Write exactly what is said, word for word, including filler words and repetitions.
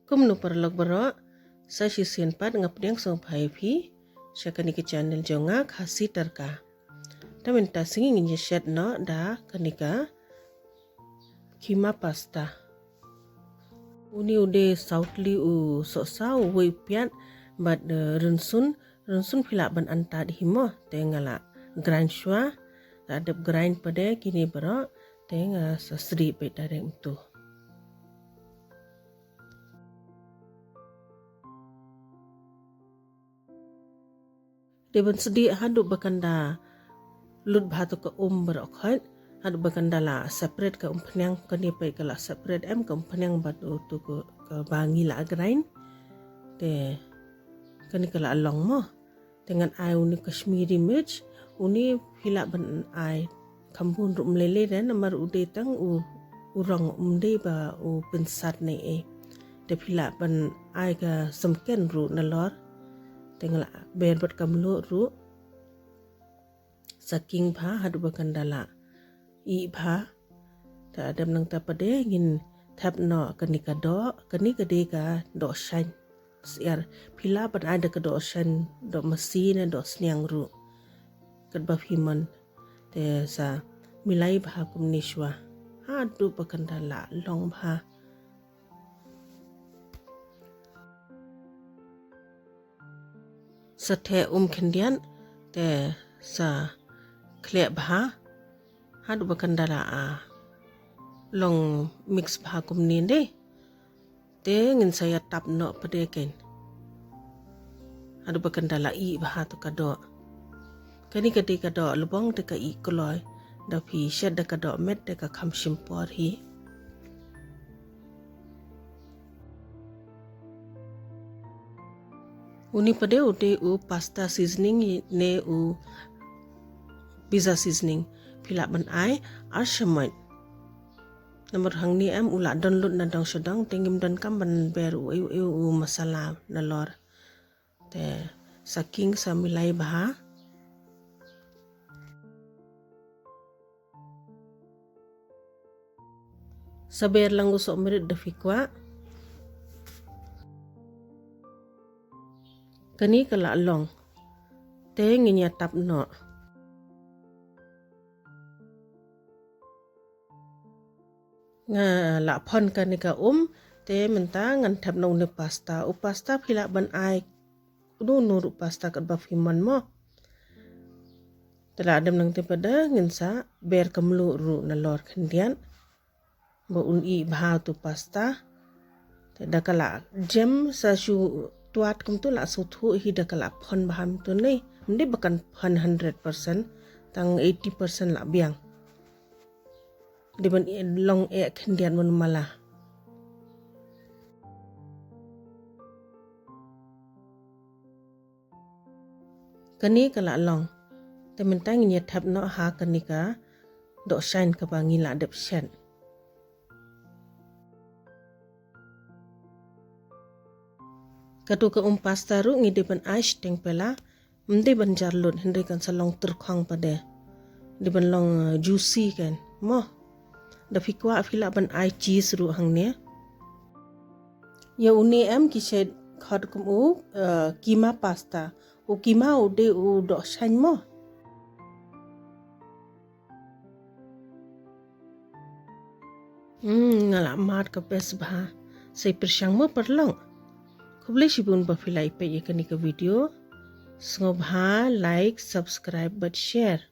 Kumno paralok baroh, sa shisien pat nga pdiang sngewbha ïa phi sha kane ka channel jong nga, Khasi Tadka. Te mynta sngi ngin ïa shet noh da kane ka keema pasta. Une u dei saw tylli u sohsa, uwei u piat bad, eh, rynsun. Rynsun phi lah ban antad hi mo, te nga la grind shuwa. La dep grind pat de kine baroh, te nga sa sdieh beit direct mynta. Dei ban sdieh haduh ba kan da lut bha tu ka um baroh khoit, haduh ba kan da la separate ka umphniang. Kane peit ka la separate em ka umphniang bad utu ka, kaba ngi la grind. Te kane ka la long mo. Te ngan ai une Kashmiri mirch, une phi lah ban ai kham bun ruh, ym lei lei de, namar u dei tang u, u rong, ym dei ba u pynsat ne ei. Te phi lah ban ai ka samken ruh nalor. Te nga la ber bad ka mluh ruh. Sa king bha haduh ba kan da la ih bha. Te hadien nangta pat de ngin thep noh kane ka doh, kane ka dei ka doh shaiñ. Syiar, phi lah ban ai da ka doh shaiñ, doh masi ne doh sniang ruh, katba phi mon. Te sa milai bha kumne shuwa haduh ba kan da la long bha. Sa theh um khyndiat, te sa khleh bha haduh ba kan da la, ah, long mix bha kumne de. Te ngin sa ïa tap noh pat de kein haduh ba kan da la ih bha tu ka doh. Kane ka dei ka doh lbong te ka ih kloi. Da phi shet da ka doh met te ka kham shim por hi. Une pat de u dei u pasta seasoning ne u pizza seasoning. Phi lah ban ai ar shamoit. Namar hangne em u la don lut na dong sha dong, te ngim donkam ban ber u, u, u, u masala nalor. Te sa king sa milai bha. Sa ber lang u sohmarit da phi kwah. Kane ka la long. Te ngin ïa tap noh. Nga la phon kane ka um, te mynta ngan thep noh une pasta. U pasta phi lah ban ai uno uno ruh pasta katba phi mon mo. Te la hadien nangta pat de ngin sa ber ka mluh ruh nalor khyndiat ba un ih bha tu pasta. Te da ka la jem sa shu twad kumtu la shu thuh hi da ka la phon bha mynta ne. Ym dei ba kan phon hundred percent, tang eighty percent la biang. Dei ban long eh khyndiat mano mala. Kane ka la long. Te mynta ngin ïa thep noh ha kane ka doh shaiñ kaba ngi la dep shet. Katu ka um pasta ruh ngi dei ban ai shiteng pela, ym dei ban jar lut, hynrei kan sa long tyrkhong pat de. Dei ban long, eh, juicy kan mo. Da phi kwah phi lah ban ai cheese ruh hangne. Ïa une em ki shait khot kum u, eh, keema pasta. U keema u dei u doh shaiñ mo. Hmm, nga la mad ka best bha. Sa ïa pyrshang mo paralok. Khublei shibun ba phi la ïa peit ïa kane ka video. Sngewbha like, subscribe bad share.